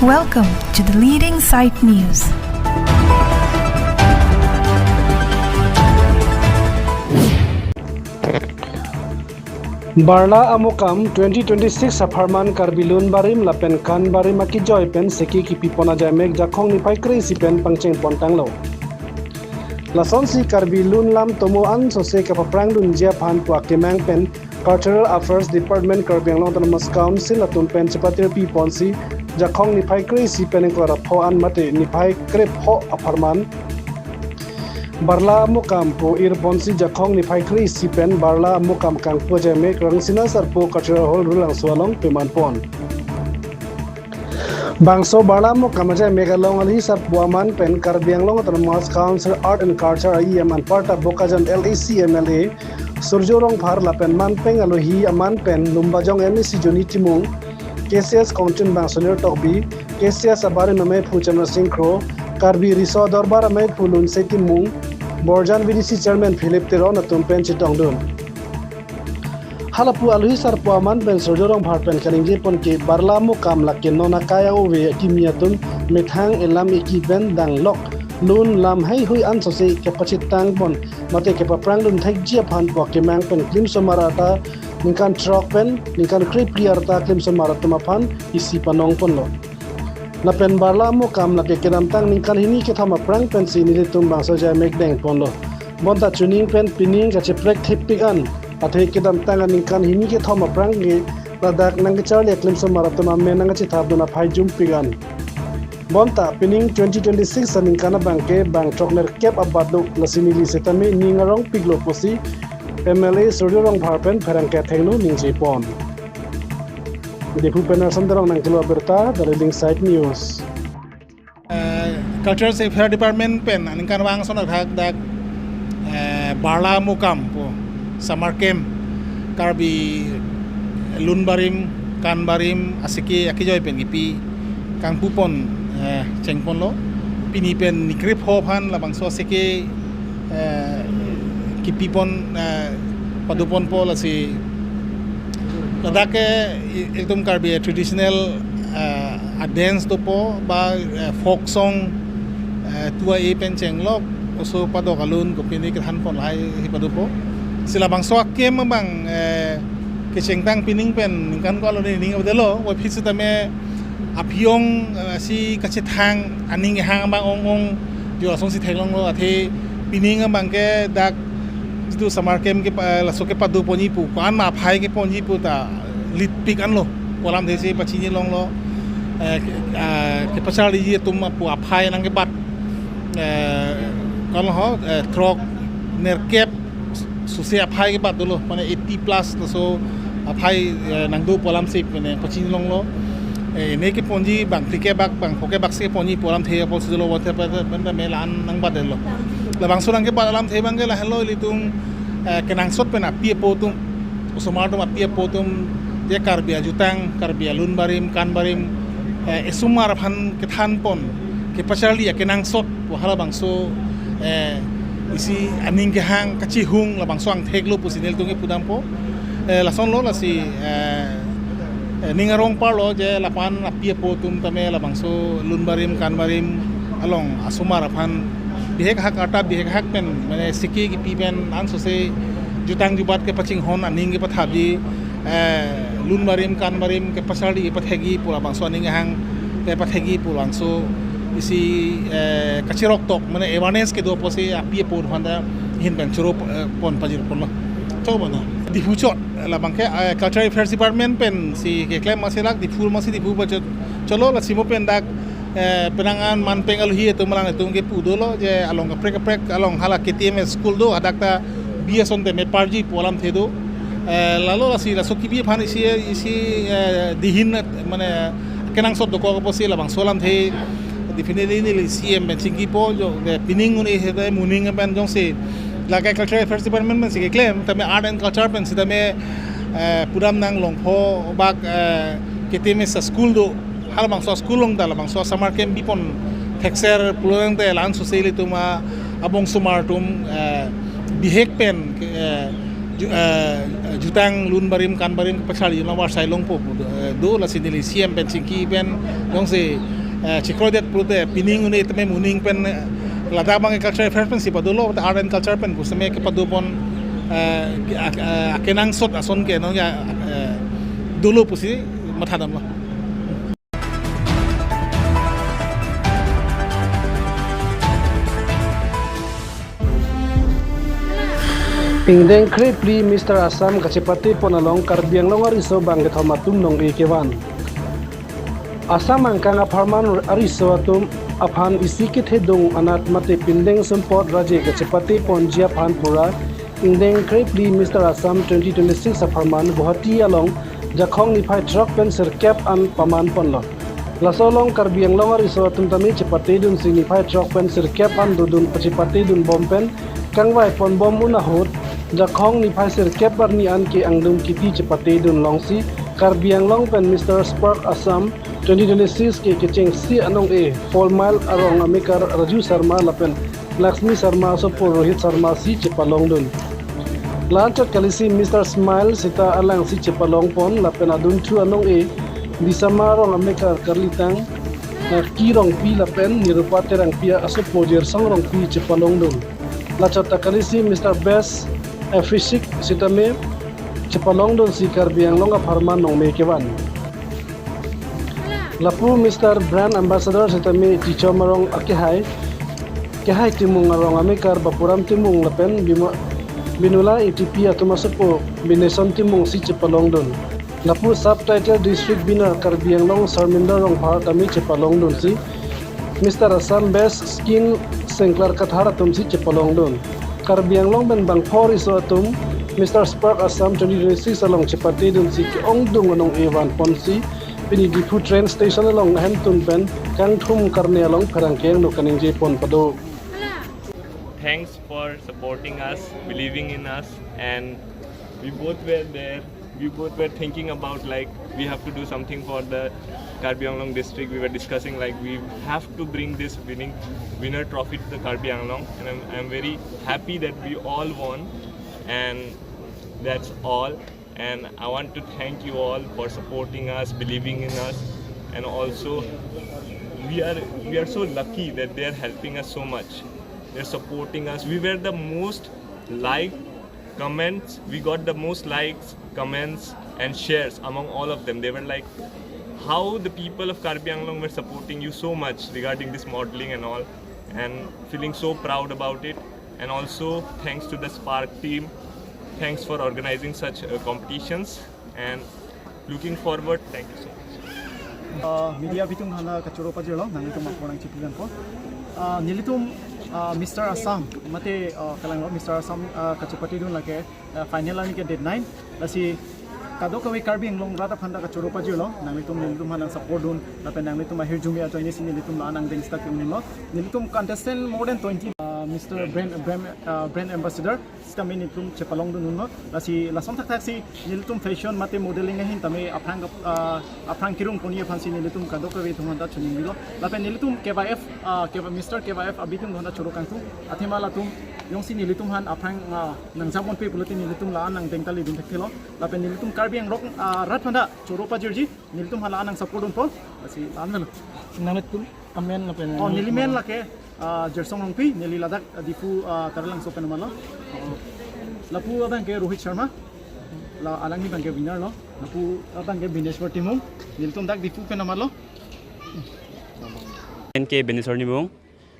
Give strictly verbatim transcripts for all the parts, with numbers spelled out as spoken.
Welcome to the leading site news. Barla Amokam twenty twenty-six apharman Karbi Lun Barim lapen Kan Barim akejoi pen seke kipipon ajaimek Jakhong niphai kre-isi pen pangcheng pontanglo. Lasonsi Karbi Lun Lam Tomo ansose kapaprangdunji aphan pu akemang pen Cultural Affairs Department, Karbi Anglong Autonomous Council atum pen chepatirpi ponsi Jakhong niphai kre-isi pen ingkoi ra pho an mate niphai krepho apharman Barla Amokam pu ir ponsi Jakhong niphai kre-isi pen Barla Amokam kangpu ajaimek Rangsina Sarpo Cultural Hall Rulangso along peman pon. Bangso Barla Amokam ajaimek along alohi sarpo aman pen Karbi Anglong Autonomous Council Art and Culture a-EM anparta Bokajan LAC MLA Surjya Rongphar lapen manpeng alohi aman pen Lumbajong MAC Johnny Timung, KCS Kongchun Bangso Neer Tokbi, KCS abarim ameiphu Chandra Singh Kro, Karbi Riso Dorbar ameiphu Lunse Timung, Borjan VDC Chairman Philip Teron atum pen chetongdun. Halapu alohi sarpo aman pen Surjya Rongphar pen kaningje pon ke Barla Amokam lake non akai a-ove kimi atum methang elam eki pen danglok lun lam heihui ansose kepachitang pon mate kepaprangdun thekji aphan pu akemang pen klimsomar arta ningkan throk pen ningkan krephli arta klimsomar atum aphan isi panong ponlo. Lapen Barla Amokam lake kedamtang ningkan hini kethom aphrang pensi nelitum bangso ajaimek deng ponlo. Bonta chuning pen pining kacheprek thepik an athe kedamtang aningkan hini kethom aphrang ke ladak nangkecharli aklimsomar atum amen nangkachethapdun aphai jumpik an. Bonta pining twenty twenty-six aningkan abang ke bang throknerkep abat do, lasi neli setame ning arongpiklo pusi MLA Surjya Rongphar pen pherangke athengno ningje pon. Diphu pen Arsan Terang nangkelo abirta, The Leading Site News. Eh, Cultural Affairs Department pen aningkanvang ason athak dak, eh, Barla Amokam pu summer camp Karbi Lun Barim, Kan Barim aseke akejoi pen kipi kangpu pon, eh, cheng ponlo. Pini pen ni krepho aphan labangso aseke, eh, kipi pon, eh, pado ponpo, lasi ladak ke i-, ekdom Karbi traditional, eh, a-dance dopo ba, eh, folk song, eh, tua e pen chenglok oso padok alun kopine kethan pon lahai hi padopo. Si labangso a-camp abang, eh, kechengtang pining pen ningkan ko alone ning avedetlo, waphi setame aphi-ong, eh, si kachethang aning kehang abang ong ong jo asonsi theklonglo, athe pining abang ke dak jitu summer camp ke pa-, laso kepado ponji pu, ko-an ma aphai keponji pu ta litpik anlo pu alamthe si pachini longlo, eh, ke-, ah, kepacharliji atum pu aphai nangkebat, eh, ko-an ho, eh, throknerkep suse aphai kebat dolo, mane eighty plus laso aphai, eh, nangdo pu alamsi mane pachini longlo. Eh, ne keponji bang phli kebak, bang pho kebak si ponji pu alamthe apotsi dolo, wate pa, pa, pa, me la-an nangbatdetlo. Labangso nangkebat alamthe abang ke lahenlo, ilitum, eh, kenangsot pen api apo atum, osomar atum api apo atum, je Karbi ajutang, Karbi alun barim, kan barim, eh, esomar aphan kethan pon kepacharli akenangsot pu halabangso, eh, isi aning kehang kachihung labangso angthek lo pusi nelitum kepudampo. Eh, lasonlo, lasi, eh, eh, ning arong parlo je lapu-an api apo atum tame labangso lun barim, kan barim along asomar aphan bihek hak arta bihek hak pen, mane seke kipi pen ansose jutang jubat kepachinghon aning kepathapji, eh, lun barim, kan barim kepacharli kepathekji pu labangso aning kehang kepathekji pu labangso isi, eh, kachiroktok, mane awareness kedo apotsi api apo aphanta ahin pen choro, eh, pon pajir ponlo. Chok bono. Diphu chot, labang ke, eh, Cultural Affairs Department pensi keklem masi lak, Diphu masi Diphu pachot cholo, lasi mo pen dak, eh, penang an manpeng alohi atum alanglitum kepu dolo je along kaprek kaprek along hala K T M S school do, hadak ta bi ason tame parji pu alamthe do. Eh, lalo lasi laso kipi aphan isi, isi, eh, dihin, mane kenangsot dokok apotsi labangso alamthe definitely neli C M pen chingkipo jo, de pining un-e hede muning pen jongsi lake Cultural Affairs Department pensi keklem tame Art and Culture pensi tame, eh, pudam nang longpho bak, eh, K T M S school do, halabangso school along ta labangso summer camp bipon thekser pulo tangte la-ansose ilitum a-, abongsomar atum, eh, bihek pen, eh, Ju- eh, jutang lun barim kan barim kepaksa lun awar sai longpo pu, eh, do. Lasi neli C M pen chingki pen jongsi, eh, chikroidet pulote pining un-e tame moning pen, eh, ladak abang culture affairs pensi padolo, art and culture pen pusitame kepadopon, eh, ke- ak- eh, akenangsot ason ke nong ya, eh, dolo pusi mathadamlo. Ingdeng krephli Mister Assam kachepatepon along Karbi Anglong ariso bangkethom atum nong-e kevan. Assam angkang apharman ariso atum aphan isi kethedung anat mate pindeng sumpot raje kachepateponji aphan pura ingdeng krephli Mister Assam twenty twenty-six apharman Guwahati along Jakhong niphai throk pen sirkep an pamanponlo. Laso along Karbi Anglong ariso atum tame chepatedunsi niphai throk pen sirkep an dodun pachepatedun bom pen kangvaiponbom un ahut Jakhong niphai sirkep arni an ke angdung kipi chepatedun longsi Karbi Anglong pen Mister Spark Assam twenty twenty-six ke kechengsi anong-e four mile arong amekar Raju Sharma lapen Lakshmi Sharma asopo Rohit Sharma si chepalongdun. La-anchot kalisi Mister Smile sita alangsi chepalongpon lapen adunthu anong-e Disama arong amekar karlitang, eh, Ki Rongpi lapen Nirupa Terangpi asopo Jersong Rongpi chepalongdun. Lachot ta kalisi Mister Best Efisik sitame chepalongdunsi Karbi Anglong apharman nongme kevan. Lapu Mister Brand Ambassador sitame Tichom arong akehai, kehai Timung arong amekar Bapuram Timung lapen Bima- Binula Ingtipi atum asopo Bineson Timung si chepalongdun. Lapu Sub-Title District Winner Karbi Anglong Sarminder Rongphar tame chepalongdunsi Mister Assam Best Skin Sengklar Kathar atumsi chepalongdun. Karbi Anglong pen bangpho riso atum Mister Spark Assam twenty twenty-six along chepatedunsi ke-ongdung anong-e vanponsi pini Diphu train station along ahemtun pen kangthum karne along pherangke angno kaningjepon pado. Thanks for supporting us, believing in us, and we both were there. We both were thinking about, like, we have to do something for the Karbi Anglong district. We were discussing, like, we have to bring this winning winner trophy to the Karbi Anglong, and I'm, I'm very happy that we all won, and that's all. And I want to thank you all for supporting us, believing in us, and also we are we are so lucky that they are helping us so much. They're supporting us. We were the most like comments. We got the most likes, comments, and shares among all of them. They were like, "How the people of Karbi Anglong were supporting you so much regarding this modeling and all," and feeling so proud about it. And also thanks to the Spark team. Thanks for organizing such uh, competitions, and looking forward. Thank you so much. Uh, media abitung hala kachoro pajirlo, nanglitum apor nangchipilang ko. Uh, nelitum uh, Mister Assam, mate uh, kalanglo Mister Assam uh, kachepatedun lake uh, final ani ke date nine. Lasi kadokave Karbi Anglong rat aphan ta kachoro pajirlo, nanglitum nelitum aphan nang support dun, lapen nanglitum ahirjume ajoine si nelitum la-an angdeng sita ke-ongdunlo. Nelitum contestant more than twenty, uh, Mister Brand, brand, uh, brand ambassador sitame nelitum chepalongdun unlo. Lasi lason thakthak si nelitum fashion mate modeling ahin tame aphrang, uh, aphrang kirung poni aphan si nelitum kadokave atum aphanta choningri lo. Lapen nelitum K Y F, uh, K Y F, Mister K Y F abitung aphanta choro kangtung. Athema latum jongsi nelitum aphan aphrang uh, nangjaponpe pulote nelitum la-an angdeng ta ledun thekthelo. Lapen nelitum Karbi Anglong uh, rat aphanta choro pajirji, nelitum aphan la-an nang support dunpo. Lasi la-an velo. Nanglitum amen lapen. Oh, neli men lake uh, Jersong Rongpi, neli ladak uh, Diphu uh, Taralangso pen amarlo. Uh, lapu abang ke Rohit Sharma, la alangli abang ke winner lo. Lapu abang ke Bineshwar Timung, nelitum dak Diphu pen amarlo. N K Bineshwar Timung,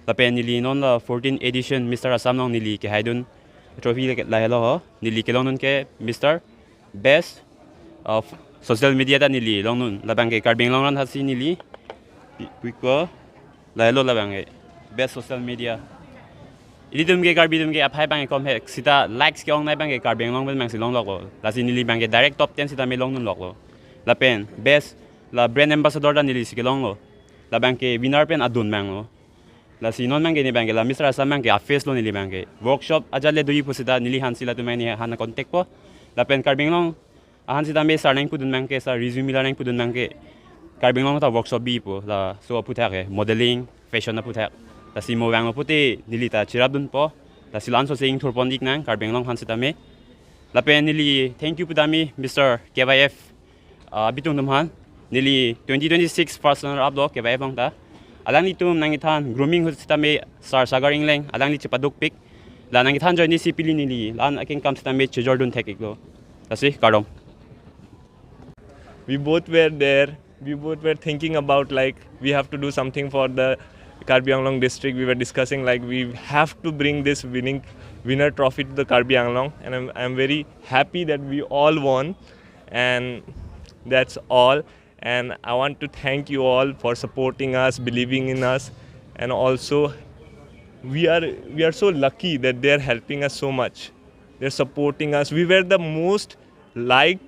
lapen neli non la fourteen edition Mister Assam along neli kehaidun trophy lahelo ho, neli kelongdun ke Mister Best of Social Media ta neli longdun, labang ke Karbi Anglong ran hasi neli pi- piko lahelo labang ke Best Social Media. Ilitum ke Karbi tum ke aphai abang ke kom he, sita likes ke-ongnei abang ke Karbi Anglong pen abang si longloklo. Lasi neli abang ke direct top ten sitame longdunloklo. Lapen best la brand ambassador ta neli si kelonglo. Labang ke winner pen adun abang lo. Lasi non abang ke neli abang ke la Mister Assam abang ke a-face lo neli abang ke. Workshop ajat le doji pusita neli aphan si latum abang neli aphan contact po. Lapen Karbi Anglong aphan sitame sar nangpudun abang ke, sar resume la nangpudun abang ke. Karbi Anglong ta workshop bipo, laso aphuthak ke, modeling, fashion aphuthak. Lasi mo abang lo pute neli ta chirapdunpo. Lasi la-anso si ingthurpon-ik nang Karbi Anglong aphan sitame. Lapen neli thank you pudam-i Mister K Y F, uh, Bitung Tumhan. Neli twenty twenty-six first runner up lo K Y F along ta. Alanglitum nangkethan grooming ahut sitame Sar Sagar Engleng alangli chepadukpik. La nangkethan ajoine si pili neli la-an akengkam sitame chejordun thek-iklo. Lasi kardom. We both were there. We both were thinking about, like, we have to do something for the Karbi Anglong district. We were discussing, like, we have to bring this winning winner trophy to the Karbi Anglong, and I'm, I'm very happy that we all won, and that's all. And I want to thank you all for supporting us, believing in us, and also we are we are so lucky that they're helping us so much. They're supporting us. We were the most liked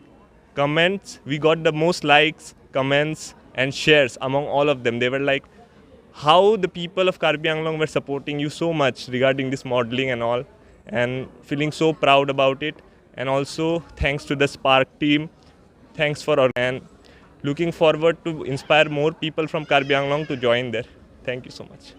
comments. We got the most likes, comments, and shares among all of them. They were like, how the people of Karbi Anglong were supporting you so much regarding this modeling and all, and feeling so proud about it. And also, thanks to the Spark team. Thanks for org- and looking forward to inspire more people from Karbi Anglong to join there. Thank you so much.